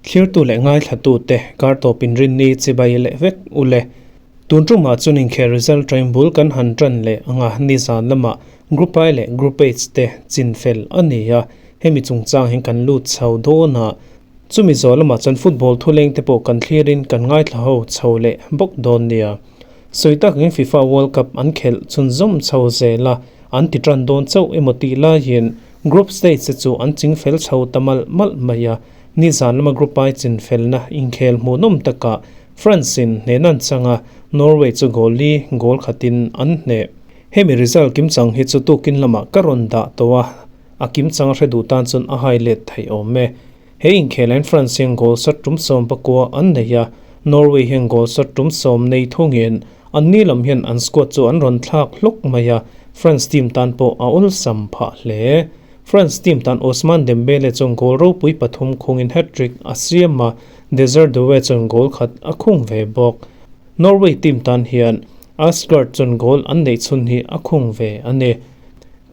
Thlirtu leh ngaithlatute kartawp inrinni chibai leh vek u le. Tun tumah chuan inkhel result train bul kan han tan leh anga nizan lamah Group I leh Group H te chinfel a ni a, hemi chungchang hian kan lut chho dawn a, chumi zawh lamah chuan football thuleng te pawh kan thlirin kan ngaithla ho chho leh bawk dawn nia. Sawi takin FIFA World Cup an khelh chhunzawm chho zel a, an ti tan dawn chauh emaw tih laiin Group stage te chu an chingfel chho ta malh malh mai a, nizan lama Group I chinfelna inkhel hmuhnawm takah France-in hnehna an chang a, Norway chu goal li goal khatin an hneh. Hemi result kimchang hi chu tukin lamah ka rawn dah tawh a, a kimchang a hre duh tan chuan a hai let theih awm e. He inkhelain France hian goal sat tum 19 an nei a, Norway hian goal sat tum 10 nei thungin anni lam hian an squad chu an rawn thlak hlawk mai a, France team tan pawh a awlsam phah hle. France team tan Ousmane Dembele chuan goal ropui pathum khungin hat-trick a siam a, Desire Doue chuan goal khat a khung ve bawk. Norway team tan hian Aasgaard chuan goal an neih chhun hi a khung ve a ni.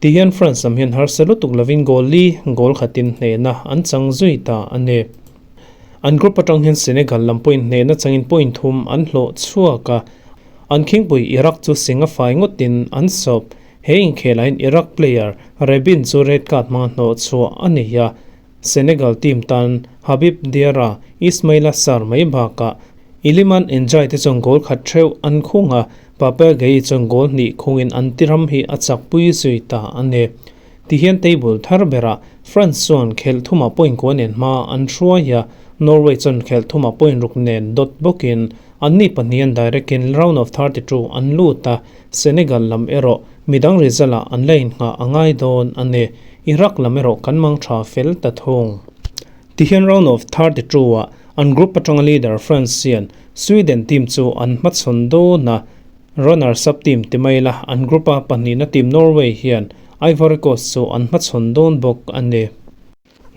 Tihian France lam hian harsa lutuk lovin goal li goal khatin hnehna an chang zui ta a ni. An group atang hian Senegal lam pawhin hnehna changin point thum an hlawh chhuak a, an khingpui Iraq chu sing a fai ngawtin an sawp. He inkhelah hian Iraq player Rebin chu red card hmanga hnawh chhuah a ni a, Senegal team tan Habib Diarra, Ismaila Sarr mai bakah Iliman Ndiaye te chuan goal khat theuh an khung a, Pape Gueye chuan goal hnih khungin an ti ram hi a chakpui zui ta a ni. Tihian table thar berah France chuan khelh thumah point kua nen hma an hruai a, Norway chuan khelh thumah point ruk nen dawt bawkin anni pahnih an direct in round of 32 an lut a, Senegal lam erawh midang result ah an la innghah a ngai dawn a ni. Iraq lam erawh kan mang tha fel ta thung. Tihian round of 32 ah an group atanga leader France hian Sweden team chu an hmachhawn dawn a, runners-up team ti mai la an group a pahnihna team Norway hian Ivory Coast chu an hmachhawn dawn bawk a ni.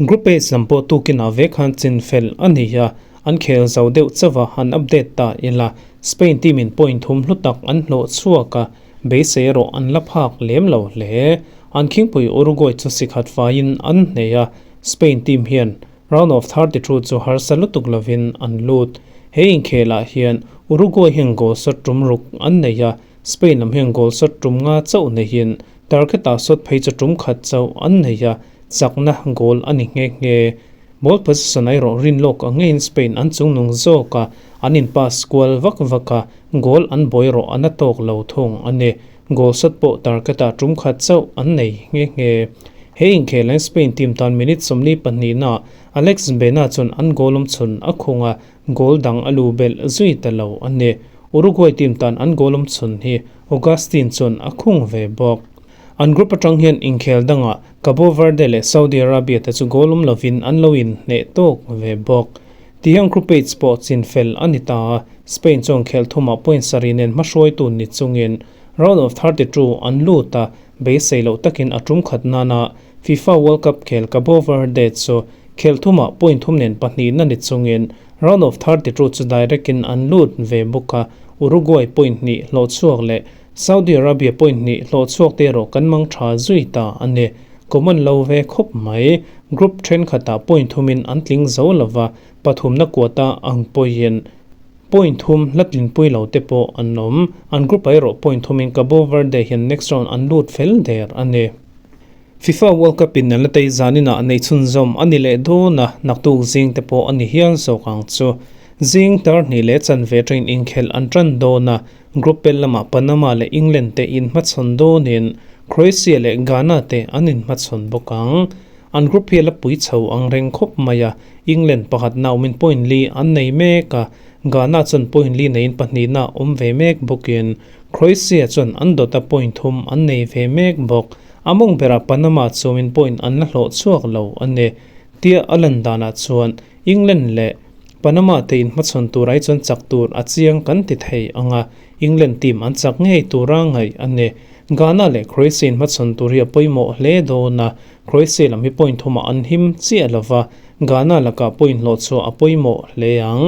Group H lam pawh tukinah ve khan chin fel a ni a, an khel zo deuh chauh a, han update ta ila Spain team in point thum hlu tak an hlawh chhuak a, beisei erawh an la phak lem lo hle. An khingpui Uruguay chu sikhat faiin an hneh a, Spain team hian round of 32 chu harsa lutuk lovin an lut. He inkhelah hian Uruguay hian goal shot tum ruk an nei a, Spain lam hian goal shot tum nga chauh neihin target-ah shot phei chu tum khat chauh an nei a, chakna goal a ni nghe nghe. Ball possession erawh rin lawk ang ngeiin Spain an chungnung zawk a, an in pass kual vak vak a, goal an buai rawh a na tawk lo thung a ni. Goal shot pawh target-ah tum khat chauh an nei nghe nghe. He inkhelain Spain team tan minute 42 naah Alex Baena chuan an goal awm chhun a khung a, goal dang a lu belh zui ta lo a ni. Uruguay team tan an goal awm chhun hi Augustin chuan a khung ve bawk. An group atang hian inkhel dangah Cabo Verde leh Saudi Arabia te chu goal awm lovin an lo inhneh tawk ve bawk. Tihian Group H pawh chinfel a ni ta a, Spain chuan khel thumah point sarih nen hmahruaitu ni chungin round of 32 an lut a, beisei loh takin a tum khat nana FIFA World Cup khel Cabo Verde chu khel thumah point thum nen pahnihna ni chungin round of 32 chu direct in an lut ve bawk a, Uruguay point hnih hlawh chhuak leh Saudi Arabia point hnih hlawh chhuak te erawh kan mang tha zui ta a ni. Common lo ve khawp mai. Group thenkhatah point thumin an tling zo lova, pathumna quota ang pawhin point thum hla tlinpui lo te pawh an awm. An group ah erawh point thumin Cabo Verde hian next round an lut fel der a ni. FIFA World Cup in an la tei zaninah a neih chhunzawm a ni leh dawn a, naktuk zing te pawh a ni hial zawk ang chu. Zing tar hnih leh chanve atangin inkhelh an tan dawn a, Group pel lamah Panama leh England te inhmachhawn dawnin Croatia leh Ghana te an inhmachhawn bawk ang. An group hi a la pui chho ang reng khawp mai a, England pakhat naumin point li an nei mek a, Ghana chuan point li neiin pahnihna awm ve mek bawkin Croatia chuan an dawta point thum an nei ve mek bawk. A mawng berah Panama chuamin point an la hlawh chhuak lo a ni. Tia a lan danah chuan England leh Panama te inhmachhawn tur ai chuan chak tur a chiang kan ti thei ang a, England team an chak ngei tura ngaih a ni. Ghana leh Croatia inhmachhawn tur hi a pawimawh hle dawn a, Croatia lam hi point thumah an him chiah lova, Ghana lakah point hlawh chhuah a pawimawh hle ang.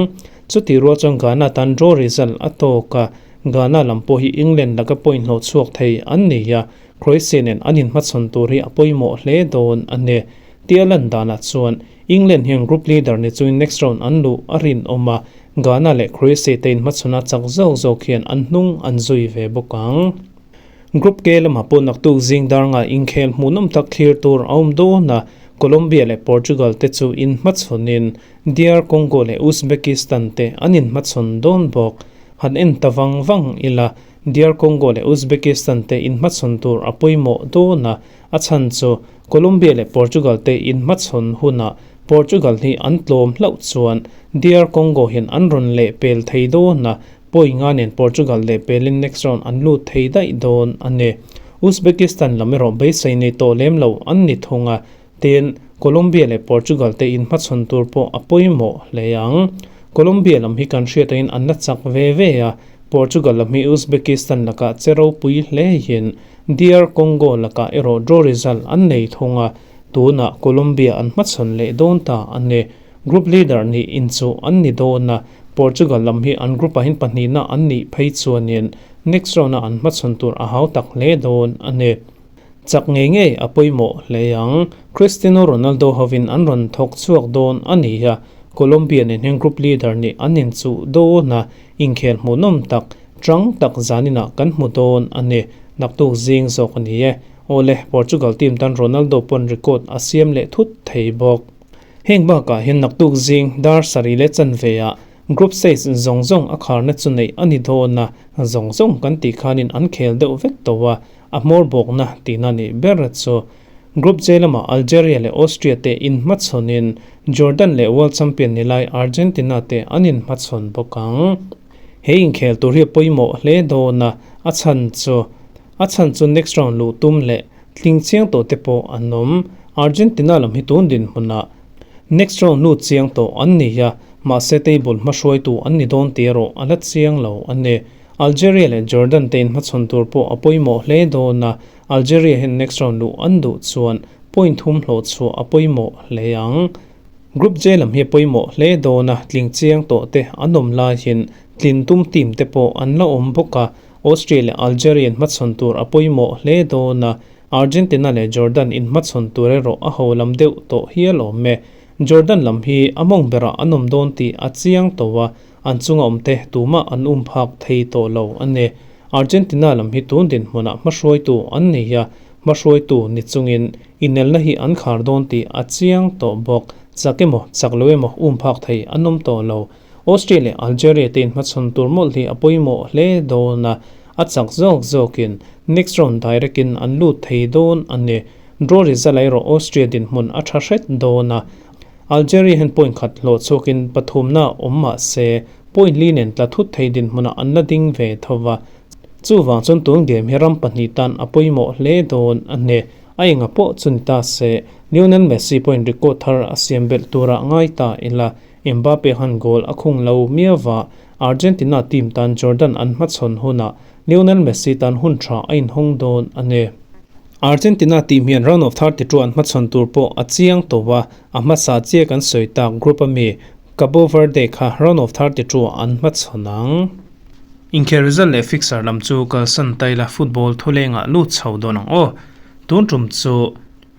Chutih rual chuan Ghana tan draw result a tawk a, Ghana lam pawh hi England laka point hlawh chhuak thei an ni a, Croatia nen an inhmachhawn tur hi a pawimawh hle dawn a ni. Tia lan danah chuan. England hian group leader ni chungin next round an luh a rinawm a, Ghana leh Croatia te inhmachhawn a chak zawk zawk hian an hnung an zui ve bawk ang. Group K lamah pawh naktuk zing dar nga inkhel hmuhnawm tak thlir tur a awm dawn a, Colombia leh Portugal te chu inhmachhawnin DR Congo leh Uzbekistan te an inhmachhawn dawn bawk. Han en ta vang vang ila, DR Congo leh Uzbekistan te inhmachhawn tur a pawimawh dawn a, a chhan chu Colombia leh Portugal te inhmachhawn hunah Portugal hi an tlawm hlauh chuan DR Congo hian an rawn lehpel thei dawn a, Pawi nga nen Portugal leh pelin next round an lut thei daih dawn a ni. Uzbekistan lam erawh beisei nei tawh lem lo an ni thung a, tin, Colombia leh Portugal te inhmachhawn tur pawh a pawimawh hle ang. Colombia lam hi kan hriat angin an la chak ve ve a, Portugal lam hi Uzbekistan lakah che ropui hlein DR Congo lakah erawh draw result an nei thung a, tunah Colombia an hmachhawn leh dawn ta a ni. Group leader nih inchuh an ni dawn a, Portugal lam hi an group ah hian pahnihna an nih phei chuanin next round a an hmachhawn tur a hau tak hle dawn a ni. Chak ngei ngei a pawimawh hle ang. Cristiano Ronaldo hovin an rawn thawk chhuak dawn a ni a, Colombia nen hian group leader nih an inchuh dawn a, inkhel hmuhnawm tak, chang tak zaninah kan hmu dawn a ni. Naktuk zing zawk a ni e. Awle, Portugal team tan Ronaldo pawn record a siam leh thut thei bawk. Heng bakah hian naktuk zing dar sarih leh chanve ah group stage zawng zawng a kharna chu neih a ni dawn a, zawng zawng kan tih khanin an khel deuh vek tawh a, a hmawr bawkna tihna nih ber chu Group J lamah Algeria leh Austria te inhmachhawnin Jordan leh World Champion ni lai Argentina te an inhmachhawn bawk ang. He inkhel tur hi a pawimawh hle dawn a, a chhan chu a chhan chu next round luh tum leh Tling chiang tawh te pawh an awm. Argentina lam hi tun dinhmunah next round lut chiang tawh an ni a, mahse table hmahruaitu an ni dawn tih erawh a la chiang lo a ni. Algeria leh Jordan te inhmachhawn tur pawh a pawimawh hle dawn a, Algeria hian next round luh an duh chuan point thum hlawh chhuah a pawimawh hle ang. Group J lam hi a pawimawh hle dawn a, tling chiang tawh te an awm laiin tlin tum team te pawh an la awm bawk a, Austria leh Algeria inhmachhawn tur a pawimawh hle dawn a, Argentina leh Jordan inhmachhawn tur erawh a ho lam deuh tawh hial awm e. Jordan lam hi a mawng berah an awm dawn tih a chiang tawh a, an chunga awmte tumah an um phak thei tawh lo a ni. Argentina lam hi tun dinhmunah hmahruaitu an nei a, hmahruaitu ni chungin inelna hi an khar dawn tih a chiang tawh bawk. Chak emaw, chak lo emaw um phak thei an awm tawh lo. Austria leh Algeria te inhmachhawn tur mawlh hi a pawimawh hle dawn a, a chak zawk zawkin next round direct in an lut thei dawn a ni. Draw result ah erawh Austria dinhmun a tha hret dawn a, Algeria hian point khat hlawh chhuakin pathumna awm mah se point li nen tla thut thei dinhmunah an la ding ve tho va, chuvang chuan tun game hi ram pahnih tan a pawimawh hle dawn a ni. A enga pawh chu ni ta se, Lionel Messi pawhin record thar a siam belh turah ngai ta ila, Mbappe han goal a khung lo miava, Argentina team tan Jordan an hmachhawn hunah Lionel Messi tan hun tha a inhawng dawn a ni. Argentina team hian round of 32 an hmachhawn tur pawh a chiang tawh a, a hmasa chiah kan sawi tak group a mi Cabo Verde kha round of 32 ah an hmachhawn ang. Inkhel result leh fixture lam chu kalsan ta ila football thulengah lut chho dawn ang aw. Tun tum chu.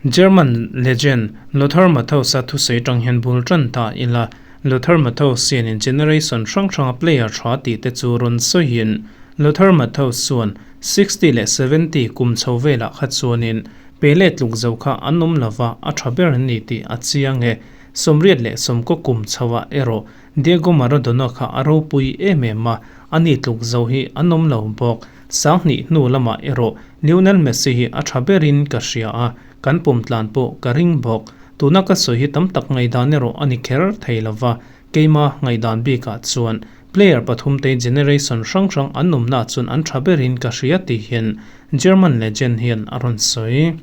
German legend Lothar Matthäus-a thusawi tang hian bul tan ta ila, Lothar Matthäus hianin generation hrang hranga player tha tih te chu rawn sawiin, Lothar Matthäus chuan 60 leh 70 kum chho velah kha chuanin Pele tluk zo kha an awm lova a tha ber an ni tih a chiang e. Sawmriat leh sawmkaw kum chhoah erawh Diego Maradona kha a ropui em em a, ani tluk zo hi an awm lo bawk. Sanghnih hnu lamah erawh Lionel Messi hi a tha berin ka hria a, kan pawm tlan pawh ka ring bawk. Tuna ka sawi hi tam tak ngaihdan erawh a ni kher thei lova, keima ngaihdan bikah chuan player pathumte generation hrang hrang an awmna chuan an tha berin ka hria tih hian German legend hian a rawn sawi.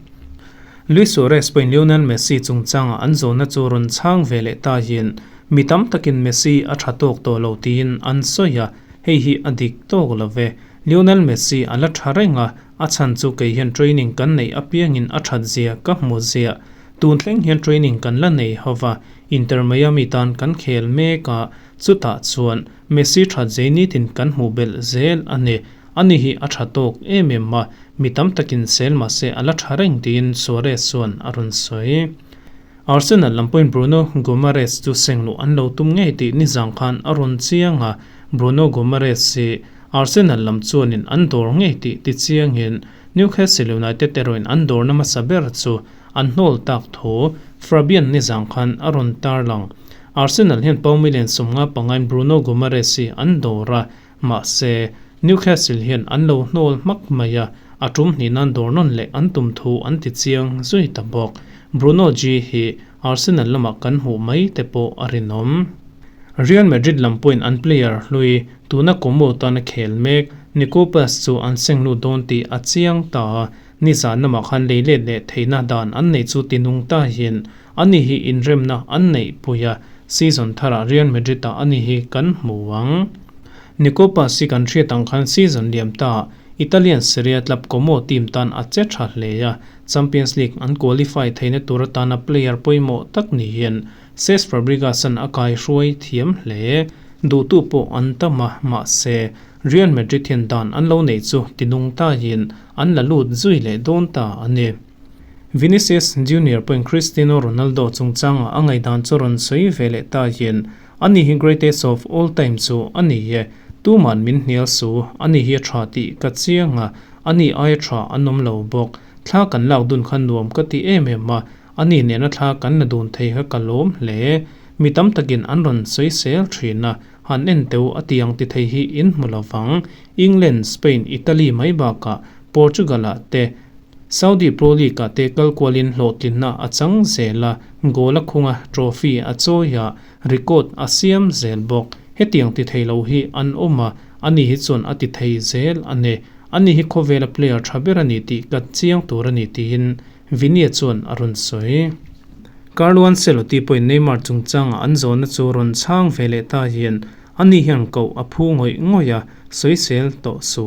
Luis Suarez pawhin Lionel Messi chungchanga an zawhna chu rawn chhang ve leh ta hian mi tam takin Messi a tha tawk tawh lo tiin an sawi a, hei hi a dik tawk lo ve. Lionel Messi a la tha reng a, a chhan chu kei hian training kan neih apiangin a that zia ka hmu ziah. Tun thleng hian training kan la nei ho va, Inter Miami tan kan khel mek a, chutah chuan Messi that zei nitin kan hmuh belh zel a ni. Ani hi a tha tawk em em a, mi tam takin sel mahse a la tha reng tiin Suarez chuan a rawn sawi. Arsenal lam pawhin Bruno Guimaraes chu seng luh an lo tum ngei tih nizang khan a rawn chiang a, Bruno Guimaraes hi Arsenal lam chuanin an dawr ngei tih tichiangin Newcastle United erawhin an dawrna hmasa ber chu an hnawl tak thu Fabian nizang khan a rawn tarlang. Arsenal hian pound million 55 in Bruno Guimaraes hi an dawr a, mahse, Newcastle hian an lo hnawl hmak mai a, a tum hnih nan dawr nawn leh an tum thu an ti chiang zui ta bawk. Bruno G hi Arsenal lamah kan hmuh mai te pawh a rinawm. Real Madrid lam pawhin an player hlui tuna Como tana khel mek Nico Paz chu an seng lut dawn tih a chiang ta a, nizan lamah khan lei let leh theihna dan an neih chu tinung ta hian ani hi inremna an neih pui a, season tharah Real Madrid ah ani hi kan hmu ang. Nico Paz hi kan hriat ang khan season liam ta Italian Serie A club Como team tan a che tha hle a, Champions League an qualify theihna tur atana player pawimawh tak ni hian Cesc Fabregas-a'n a kaihruai thiam hle. Duhtu pawh an tam a, mahse, Real Madrid hian dan an lo neih chu tinung taiin an la lut zui leh dawn ta a ni. Vinicius Junior pawhin Cristiano Ronaldo chungchanga a ngaihdan chu rawn sawi ve leh taiin, Ani hi greatest of all time chu a ni e, tuman min hnial su, ani hi a tha tih ka chiang a, ani aia tha an awm lo bawk. Thla kan lak dun kha nuam ka ti em em a, ani nena thla kan la dun thei kha ka lawm hle. Mi tam takin an rawn sawi sel thin a, han en teu a ti ang ti thei hi in hmu lo vang. England, Spain, Italy mai bakah Portugal ah te, Saudi Pro League ah te kal kualin hlawhtlinna a chang zel a, goal a khung a, trophy a chawi a, record a siam zel bawk. Hetiang ti thei lo hi an awm a, ani hi chuan a ti thei zel a ni. Ani hi khawvela player tha ber a ni tih ka chiang tur a ni tiin Vinia chuan a rawn sawi. Carlo Ancelotti pawhin Neymar chungchanga an zawhna chu rawn chhang ve leh ta hian ani hian koh a phu ngawih ngawih a, sawisel tawh su.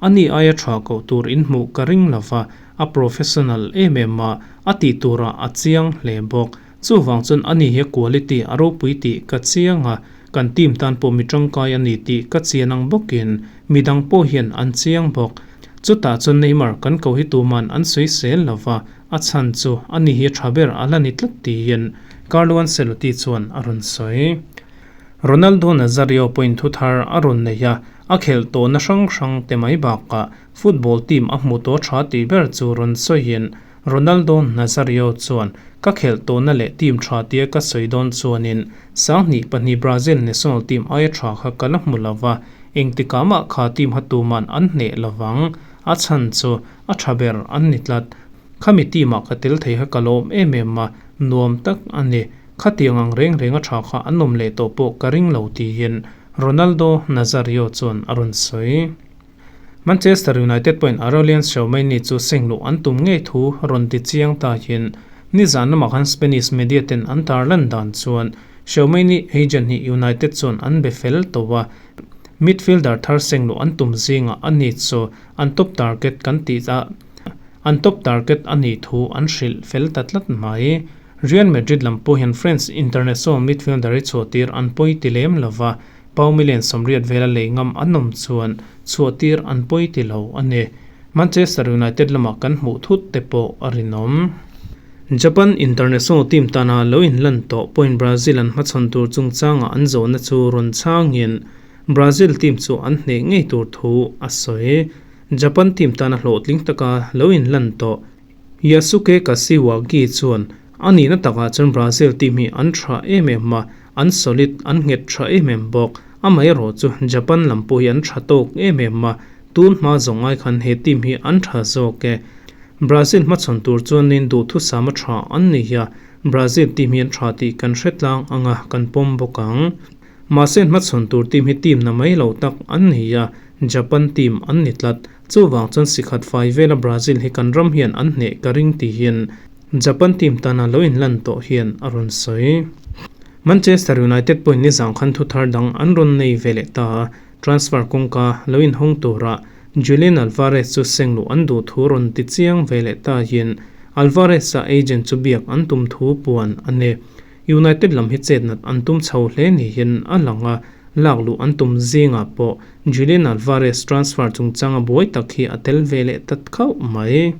Ani aia tha koh tur inhmuh ka ring lova, a professional em em a, a tih turah a chiang hle bawk. Chuvang chuan ani hi quality a ropui tih ka chiang a, kan team tan pawh mi tangkai a ni tih ka chian ang bawkin midang pawh hian an chiang bawk. Chutah chuan Neymar kan ko hi tuman an sawi sel lo va, a chhan chu ani hi tha ber a la ni tlat tiin Carlo Ancelotti chuan a rawn sawi. Ronaldo Nazario pawhin thu thar a rawn nei a, a khelh tawhna hrang hrang te mai bakah football team a hmu tawh tha tih ber chu rawn sawiin Ronaldo Nazario chuan, Ka khelh tawhna leh team tha tia ka sawi dawn chuanin 2002 Brazil national team aia tha kha ka la hmu lo va, engtikah mah kha team ha tuman an hneh lo vang. A chhan chu a tha ber an ni tlat. Khami team ah ka tel thei kha ka lawm em em a, nuam tak a ni. Khatiang ang reng reng a tha kha an awm leh tawh pawh ka ring lo tiin Ronaldo Nazario chuan a rawn sawi. Manchester United pawhin Aurelien Tchouameni chu seng luh an tum ngei thu rawn ti chiang ta hian nizan lamah khan Spanish media ten an tarlan dan chuan Tchouameni agent hi United chuan an be fel tawh a, midfielder thar seng luh an tum zingah a ni chu an top target kan tih a an top target a nih thu an hrilh fel ta tlat mai. Real Madrid lam pawh hian French international midfielder hi chhuahtir an pawi ti lem lova, Pau million 80 vela lei ngam an awm chuan chhuahtir an pawi ti lo a ni. Manchester United lamah kan hmuh thut te pawh a rinawm. Japan international team tana lo inlan tawh pawhin Brazil an hmachhawn tur chungchanga an zawhna chu rawn chhangin Brazil team chu an hneh ngei tur thu a sawi. Japan team tana hlawhtling taka lo inlan tawh Yasuke Kashiwagi chuan a nihna takah chuan Brazil team hi an tha em em a, an solid, an nghet tha em em bawk. Amaherawh chu Japan lam pawh hi an tha tawk em em a, tun hma zawng ai khan he team hi an tha zawk e. Brazil hmachhawn tur chuanin duhthusam a tha an ni a, Brazil team hi an tha tih kan hre tlang ang a, kan pawm bawk ang. Mahse hmachhawn tur team hi team na mai lo tak an ni a, Japan team an ni tlat. Chuvang chuan sikhat fai vela Brazil hi kan ram hian an hneh ka ring ti hian Japan team tana lo inlan tawh hian a rawn sawi. Manchester United pawhin nizang khan thu thar dang an rawn nei ve leh ta a, transfer kawngka lo inhawng tura Julian Alvarez chu seng luh an duh thu rawn ti chiang ve leh ta hian Alvarez-a agent chu biak an tum thu puan a ni. United lam hi chet nat an tum chho hle ni hian a lang a, lak luh an tum zingah pawh Julian Alvarez transfer chungchanga buai tak hi a tel ve leh tat khauh mai.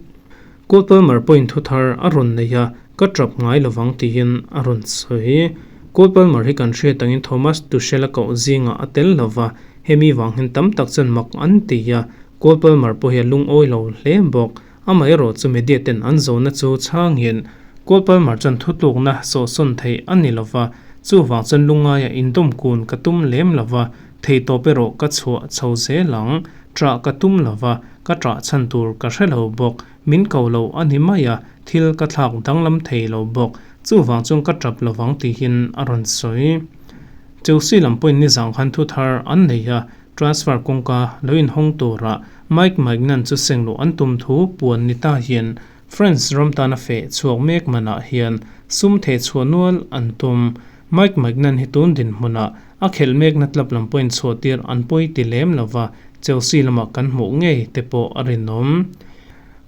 Cole Palmer pawhin thu thar a rawn nei a, Ka trap ngai lovang tiin a rawn sawi. Cole Palmer hi kan hriat angin Thomas Tuchel a koh zingah a tel lova, hemi vang hian tam tak chuan mak an ti a, Cole Palmer pawh hi a lungawi lo hle bawk. Amaherawh chu media ten an zawhna chu chhangin Cole Palmer chuan thutlukna sawhsawn theih a ni lova, chuvang chuan lungaia indawm kun ka tum lem lova, theihtawp erawh ka chhuah chho zel ang, ṭah ka tum lova, ka ṭah chhan tur ka hre lo bawk. Min ko lo a ni mai a, thil ka thlak danglam thei lo bawk. Chuvang chuan ka tap lovang tihin a rawn sawi. Chelsea lam pawhin nizang khan thu thar an nei a, transfer kawngka lo inhawng turah Mike Maignan chu sengluh an tum thu puan ni ta hian France ram tana feh chhuak mek manah hian sum theh chhuah nual an tum. Mike Maignan hi tun dinhmunah a khelh mekna club lam pawhin chhuah tir an pawi ti lem lova, Chelsea lamah kan hmuh ngei te pawh a rinawm.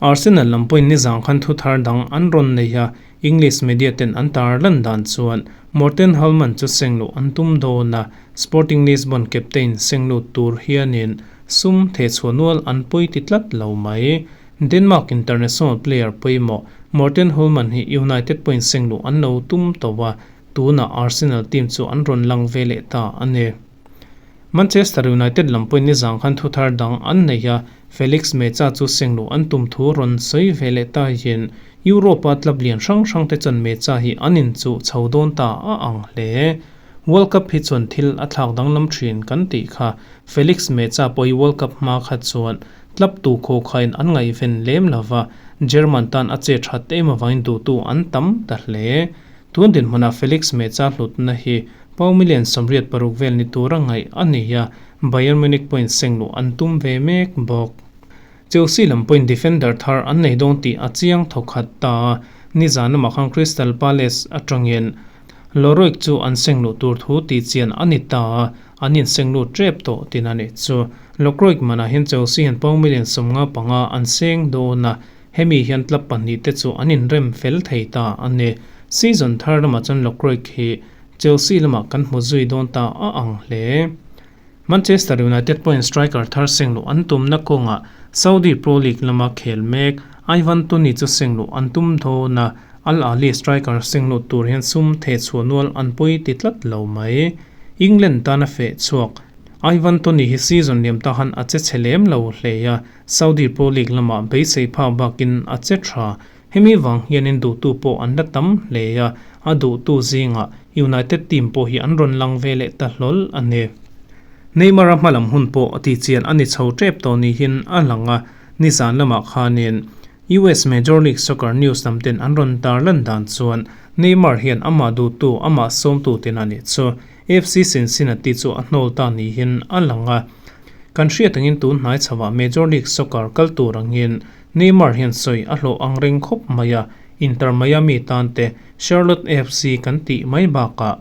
Arsenal lam pawhin nizang khan thu thar dang an rawn nei a, English media ten an tar lan dan chuan Morten Hjulmand chu sengluh an tum dawn a, Sporting Lisbon captain senglut tur hianin sum thehchhuah nual an pawi ti tlat lo mai. Denmark international player pawimawh Morten Hjulmand hi United pawhin sengluh an lo tum tawh a, tunah Arsenal team chu an rawn lang ve leh ta a ni. Manchester United lam pawhin nizang khan thu thar dang an nei a, Felix Mecha chu sengluh an tum thu rawn sawi ve leh ta hian Europe-a club lian hrang hrang te chuan Mecha hi an inchuh chho dawn ta a ang hle. World Cup hi chuan thil a thlak danglam thin kan tih kha Felix Mecha pawh hi World Cup hma kha chuan club tu khaw khain an ngaihven lem lova, German tan a che that em avangin duhtu an tam ta hle. Tun dinhmunah Felix Mecha hlutna hi pau million 86 vel ni tura ngaih a ni a, Bayern Munich pawhin sengluh an tum ve mek bawk. Chelsea lam pawhin defender thar an nei dawn tih a chiang thawkhat ta a, nizan lamah khan Crystal Palace atangin Loroik chu an sengluh tur thu tih chian a ni ta a, an insenglut tep tawh tin a nih chu. Locroic manah hian Chelsea hian pau million 55 an seng dawn a, Hemi hian club pahnihte chu an inrem fel thei ta a ni. Season thar lamah chuan Lacroix hi Chelsea lamah kan hmu zui dawn ta a ang hle. Manchester United pawhin striker thar sengluh an tumna kawngah Saudi Pro League lama khel mek Ivan Toney chu sengluh an tum dawn a, Al Ahly striker sengluh tur hian sum thehchhuah nual an pawi ti tlat lo mai. England tana feh chhuak Ivan Toney hi season liam ta han a che chhe lem lo hle a, Saudi Pro League lamah beisei phak bakin a che tha. Hemi vang hianin duhtu pawh an la tam hle a, a duhtu zingah United team pawh hi an rawn lang ve leh ta hlawl a ni. Neymar-a hmalam hun pawh a tihchian a ni chho tep tawh niin a lang a, nizan lamah khanin US Major League Soccer news lam ten an rawn tar lan dan chuan Neymar hian amah duhtu amah sawmtu ten a nih chu FC Cincinnati chu a hnawl ta niin a lang a. Kan hriat angin tun hnai chhoah Major League Soccer kal tur angin Neymar hian sawi a hlawh ang reng khawp mai a, Inter Miami tan te Charlotte FC kan tih mai bakah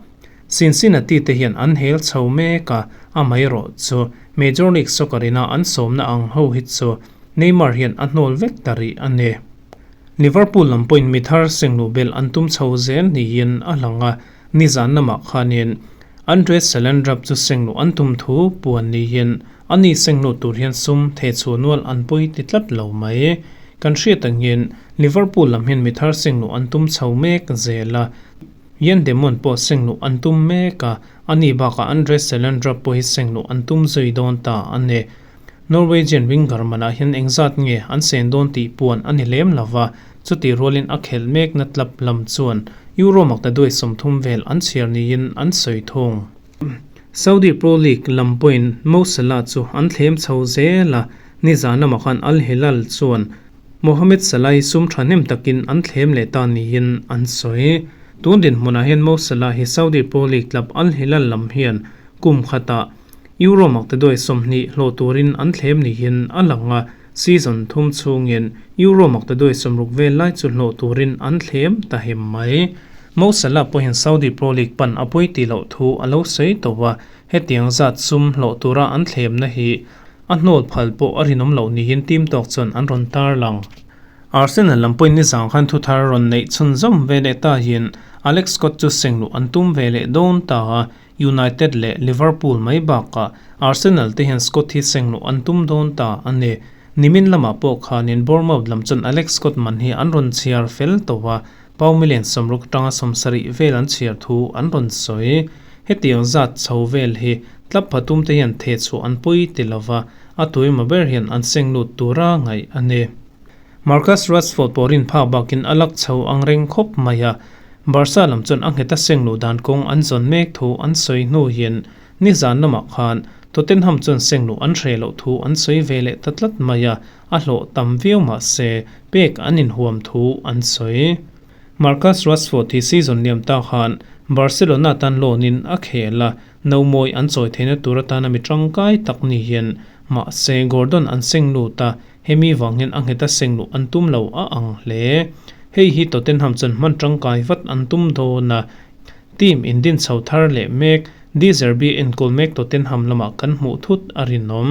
Cincinnati te hian an hel chho mek a, amaherawh chu Major League Soccer ina an sawmna ang ho hi chu Neymar hian a hnawl vek ta rih a ni. Liverpool lam pawhin mi thar sengluh belh an tum chho zel niin a lang a, Nizan lamah khanin Andres Salendrap chu sengluh an tum thu puan niin ani sengluh tur hian sum thehchhuah nual an pawi ti tlat lo mai. Kan hriat angin Liverpool lam hian mi thar sengluh an tum chho mek zel a, Yan Demon pawh sengluh an tum mek a, ani bakah Andres Salendrap pawh hi sengluh an tum zui dawn ta a ni. Norwegian winger manah hian engzat nge an sen dawn tih puan a ni lem lova, chutih rualin a khelh mekna club lam chuan Euro makta duai 30 vel an chhiar niin an sawi thung. Saudi Pro League lam pawhin Mo Salah chu an thlem chho zel a, nizan lamah khan Al Hilal chuan Mohamed Salah hi sum thahnem takin an thlem leh ta niin an sawi. Tun dinhmunah hian Mo Salah hi Saudi Pro League club Al Hilal lam hian kum khatah Euro makta duai 20 hlawh turin an thlem niin a lang a, season thum chhungin Euro makta duai 60 vel lai chu hlawh turin an thlem ta hem mai. Mo Salah pawhin Saudi Pro League pan a pawi tih loh thu a lo sawi tawh a, hetiang zat sum hlawh tura an thlemna hi a hnawl phal pawh a rinawm loh niin team tawk chuan an rawn tarlang. Arsenal lam pawhin nizang khan thu thar rawn neih chhunzawm ve leh ta hian Alex Scott chu sengluh an tum ve leh dawn ta a, United leh Liverpool mai bakah Arsenal te hian Scott hi sengluh an tum dawn ta a ni. Nimin lamah pawh khanin Bournemouth lam chuan Alex Scott man hi an rawn chhiar fel tawh a. Pau million 60 atanga 70 vel an chhiar thu an rawn sawi. Hetiang zat chho vel hi tlap pathum te hian theh chhuah an pawi ti lova, a tuima ber hian an seng lut tura ngaih a ni. Marcus Rashford pawh rin phak bakin a lak chho ang reng khawp mai a, Barca lam chuan a nghet a seng luh dan kawng an zawn mek thu an sawi hnu hian nizan lamah khan Tottenham chuan seng luh an hreh loh thu an sawi ve leh ta tlat mai a, a hlawh tam viau mah se pek an inhuam thu an sawi. Marcus Rashford hi season liam ta khan Barcelona tan loan in a khel a, no mawi an chawi theihna tur atana mi tangkai tak ni hian mahse Gordon an seng lut a, Hemi vang hian a nghet a seng luh an tum lo a ang hle. Hei hi Tottenham chuan hman tangkai vat an tum dawn a, team indin chho thar leh mek De Zerbi enkawl mek Tottenham lamah kan hmuh thut a rinawm.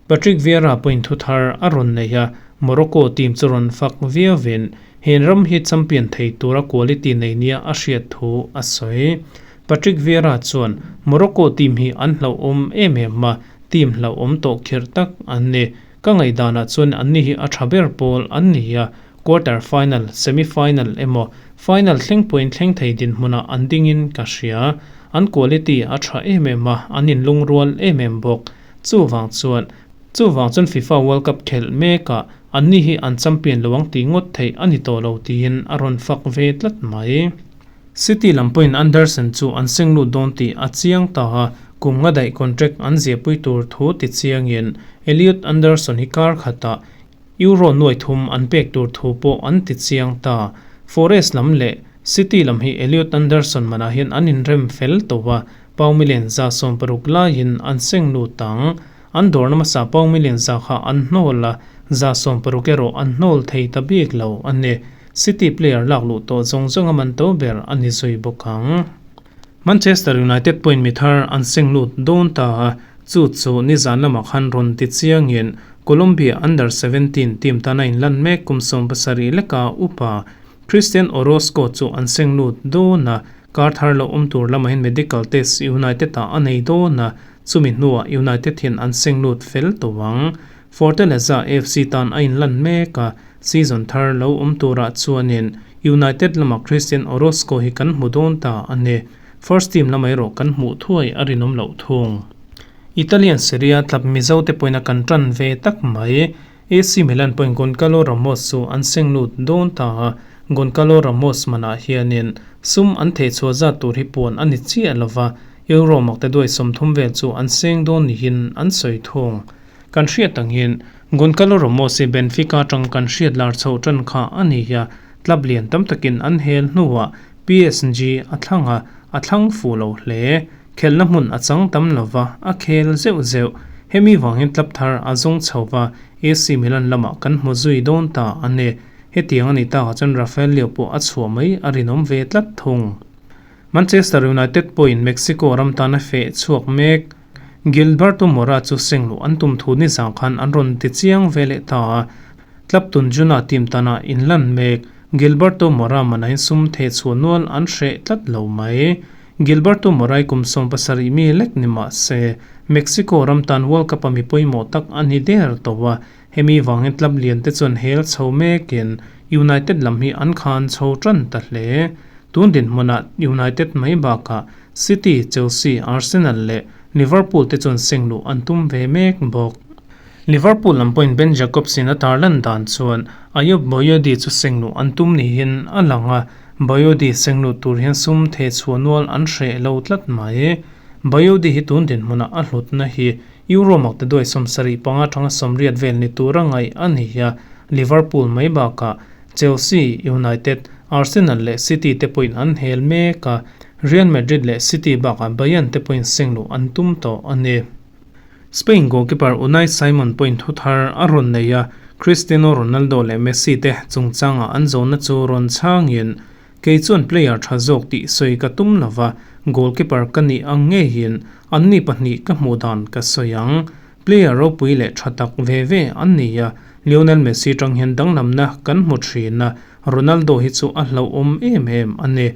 Patrick Vieira pawhin thu thar a rawn nei a, Morocco team chu rawn fak viauin he ram hi champion thei tura quality nei nia a hriat thu a sawi. Patrick Vieira chuan Morocco team hi an hlauhawm em em a, Team hlauhawm tawh khirh tak an ni. Ka ngaihdanah chuan anni hi a tha ber pawl an ni a, quarter final, semi final emaw final thleng pawhin thleng thei dinhmunah an dingin ka hria. An quality a tha em em a, an inlungrual em em bawk. Chuvang chuan, chuvang chuan FIFA World Cup khelh mekah anni hi an champion lo ang tih ngawt theih a ni tawh lo tiin a rawn fak ve tlat mai. City lam pawhin Anderson chu an seng lut dawn tih a chiang ta a, kum nga daih contract an ziahpui tur thu ti chiangin Elliot Anderson hi kar khatah Euro nuai thum an pek tur thu pawh an ti chiang ta. Forest lam leh City lam hi Elliot Anderson manah hian an inrem fel tawh a, pau million 160 laiin an seng lut ang. An dawrna hmasa pau million za kha an hnawl a, 160 erawh an hnawl thei ta bik lo a ni. City player lak luh tawh zawng zawng a man to ber a ni zui bawk ang. Manchester United pawhin mi thar an seng lut dawn ta a, chu chu nizan lamah khan rawn ti chiangin Colombia Under 17 team tana inlan mek kum 70 leka upa Christian Orozco chu an seng lut dawn a, kar thar lo awm tur lamah hian medical test United ah a nei dawn a, chumi hnuah United hian an seng lut fel tawh ang. Fortaleza FC tan a inlan mek a, Season thar lo awm turah chuanin United lama Christian Orozco hi kan hmu dawn ta a ni. First team lamah erawh kan hmuh thuai a rinawm loh thung. Italian Serie A tlap Mizo te pawhin a kan tan ve tak mai. AC Milan pawhin Goncalo Ramos chu an seng lut dawn ta a, Goncalo Ramos manah hianin sum an thehchhuah zat tur hi puan a ni chiah lova, Euro makte duai 30 vel chu an seng dawn niin an sawi thung. Kan hriat angin Goncalo Ramos hi Benfica atang kan hriat lar chhoh tan kha a ni a, club lian tam takin an hel hnuah PSG a thlang a, a thlang fuh lo hle. Khelhna hmun a chang tam lova, a khel zeuh zeuh. Hemi vangin club thar a zawng chho va, AC Milan lamah kan hmu zui dawn ta a ni. Hetiang a nih takah chuan Rafael Leao pawh a chhuah mai a rinawm ve tlat thung. Manchester United pawhin Mexico ram tana feh chhuak mek. Gilberto Mora chu seng luh an tum thu nizang khan an rawn ti chiang ve leh ta a, club tun Juna team tana inlan mek Gilberto Mora manain sum theh chhuah nual an hreh tlat lo mai. Gilberto Mora-i kum 70 mi lek ni mah se, Mexico ram tan World Cup-a mi pawimawh tak a ni der tawh a, hemi vangin club lian te chuan hel chho mekin United lam hi an khan chho tan ta hle. Tun dinhmunah United mai bakah City, Chelsea, Arsenal leh Liverpool te chuan seng luh an tum ve mek bawk. Liverpool lam pawhin Ben Jacobs in a tarlan dan chuan Ayub Boyodi chu seng luh an tum niin a lang a, Boyodi seng luh tur hian sum theh chhuah nual an hreh lo tlat mai. Boyodi hi tun dinhmunah a hlutna hi Euro makte duai 75 tanga 80 vel ni tura ngaih a ni a, Liverpool mai bakah Chelsea, United, Arsenal leh City te pawhin an hel mek a, Real Madrid leh City bakah Bayern te pawhin seng luh an tum tawh a ni. Spain goalkeeper Unai Simon pawhin thu thar a rawn nei a, Cristiano Ronaldo leh Messi te chungchangah an zawhna chu rawn chhangin, Kei chuan player tha zawk tih sawi ka tum lova, goalkeeper ka nih ang ngeiin anni pahnih ka hmuh dan ka sawi ang. Player ropui leh tha tak ve ve an ni a, Lionel Messi tang hian danglamna kan hmu thin a, Ronaldo hi chu a hlauhawm em em a ni.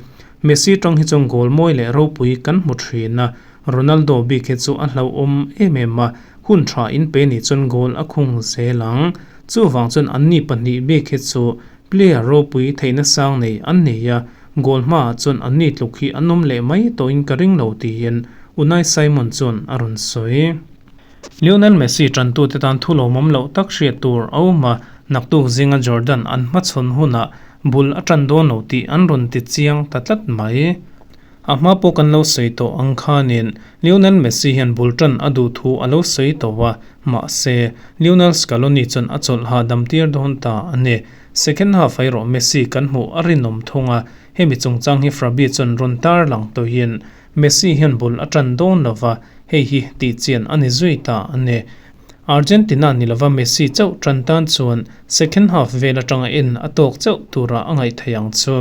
Messi tang hi chuan goal mawi leh ropui kan hmu thin a, Ronaldo bik hi chu a hlauhawm em em a, hun tha in pe ni chuan goal a khung zel ang. Chuvang chuan anni pahnih bik hi chu Player ropui theihna sang nei an nei a, goal hmaah chuan anni tluk hi an awm leh mai tawhin ka ring lo tiin Unai Simon chuan a rawn sawi. Lionel Messi tantute tan thu lawmawm loh tak hriat tur a awm a, naktuk zinga Jordan an hmachhawn hunah bul a tan dawn lo tih an rawn ti chiang ta tlat mai. A hma pawh kan lo sawi tawh ang khanin Lionel Messi hian bul tan a duh thu a lo sawi tawh a, mahse, Lionel Scaloni chuan a chawlh hahdam tir dawn ta a ni. Second half erawh Messi kan hmuh a rinawm thung a, hemi chungchang hi Frabi chuan rawn tar lang tawhin Messi hian bul a tan dawn lo va, hei hi tih chian a ni zui ta a ni. Argentina ni lova Messi chauh tan tan chuan second half vel atanga en a tawk chauh tura a ngaih theih ang chu.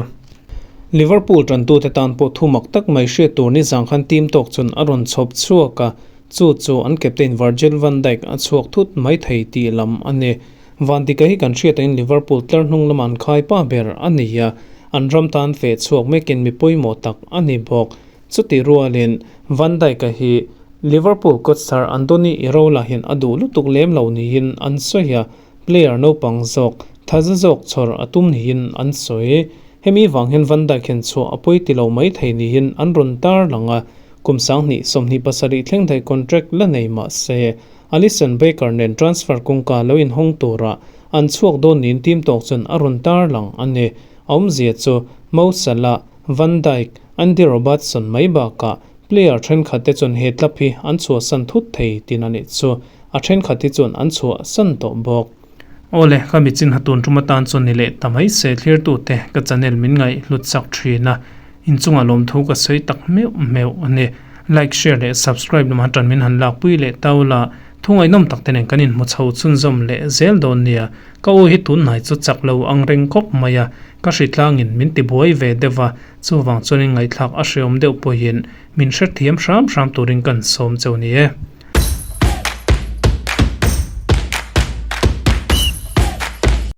Liverpool tantute tan pawh thu mak tak mai hriat tur nizang khan team tawk chuan a rawn chhawp chhuak a, chu chu an captain Virgil van Dijk a chhuak thut mai thei tih lam a ni. Van Dijk-a hi kan hriat angin Liverpool tlar hnung lama an khai pa ber a ni a, an ram tan feh chhuak mekin mi pawimawh tak a ni bawk. Chuti rualin Van Dijk-a hi Liverpool coach Sir Andoni Iraola hian a duh lutuk lem lo niin an sawi a, player naupang zawk, thaza zawk chhawr a tum niin an sawi. Hemi vang hian Van Dijk hian chhuah a pawi ti lo mai thei niin an rawn tar lang a, kum 2027 thleng daih contract la nei mah se, Alisson Becker nen transfer kawngka lo inhawng tura an chhuak dawn niin team tawk chuan a rawn tar lang a ni. A awmzia chu Mo Salah, Van Dijk, Andy Robertson mai bakah Player thenkhat te chuan he club hi an chhuahsan thut thei tin a nih chu. A thenkhat hi chuan an chhuahsan tawh bawk. Awle, ka michin ha tun tum atan chuan ni leh ta mai se thlirtute ka channel min ngaih hlut chak thin a, inchungah lawmthu ka sawi tak meuh meuh a ni. Like, share leh subscribe lamah tan min han lakpui leh tau la, thu ngaihnawm tak te nen kan inhmu chho chhunzawm leh zel dawn nia. Ka aw hi tunhnai chu chak lo ang reng khawp mai a, ka hritlangin min tibuai ve deuh a, Chuvang chuanin ngaihthlak a hreawm deuh pawhin min hrethiam hram hram turin kan sawm cheu ni e.